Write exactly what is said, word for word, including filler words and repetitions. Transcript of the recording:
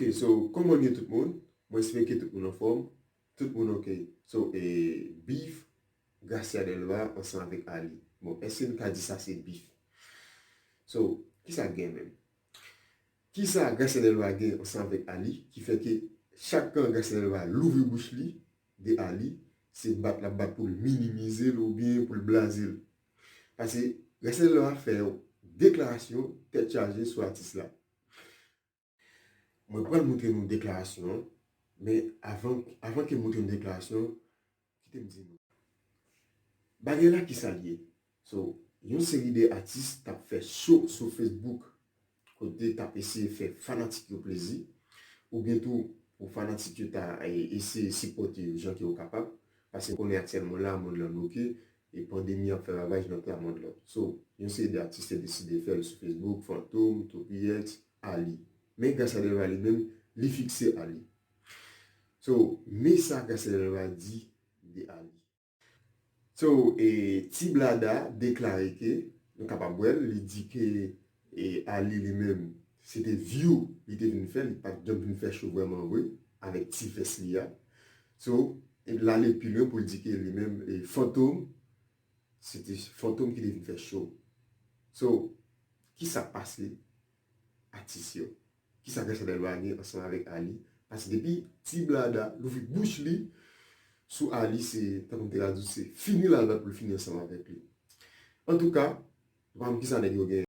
Ok, so, kòman nou ye tout moun? Mwen espere ke tout moun anfòm. Tout moun ok. So, e, beef Gracia Delva ansanm avèk Ali. Bon, èske n ka di sa se beef? So, kisa k gen menm? Kisa Gracia Delva gen ansanm avèk Ali ki fè ke chak kan Gracia Delva louvri bouch li de Ali, se bat l ap bat pou l minimize l oubyen pou l blaze l? Paske Gracia Delva fè yon deklarasyon tèt chaje sou atis la. Mwen pral montre nou deklarasyon an, men avan, avan ke m montre nou deklarasyon an, kite m di nou. Bagay la kisa l ye? So, yon seri de atis t ap fè show sou Facebook, kote t ap eseye fè fanatik yo plezi, oubyen tou pou fanatik yo ta, e, eseye sipòte yo jan ke yo kapab, paske konnen aktyèlman la, mond lan bloke, e pandemi ap fè ravaj nan tout lamond lan. So, yon seri de atis te deside fè l sou Facebook, Fantom, Toppy X, Ali. Men Gracia Delva li menm, li fikse Ali. So, men sa Gracia Delva di de Ali. So, e, T Blada deklare ke, nou kapab wè l, li di ke, e, Ali li menm, se te view li te vin fè, li pa t janm vin fè show vrèman vre, avèk ti vès li a. So, e, l ale pi lwen pou l di ke li menm, e, Fantom, se te Fantom ki te vin fè show. So, kisa k pase atis yo? Kisa Gracia Delva gen ansanm avèk Ali? Paske depi T Blada louvri bouch li sou Ali, se, tankou m te ka di w, se fini l al bat pou l fini ansanm avèk li. Antouka, nou pa konn kisa nèg yo gen.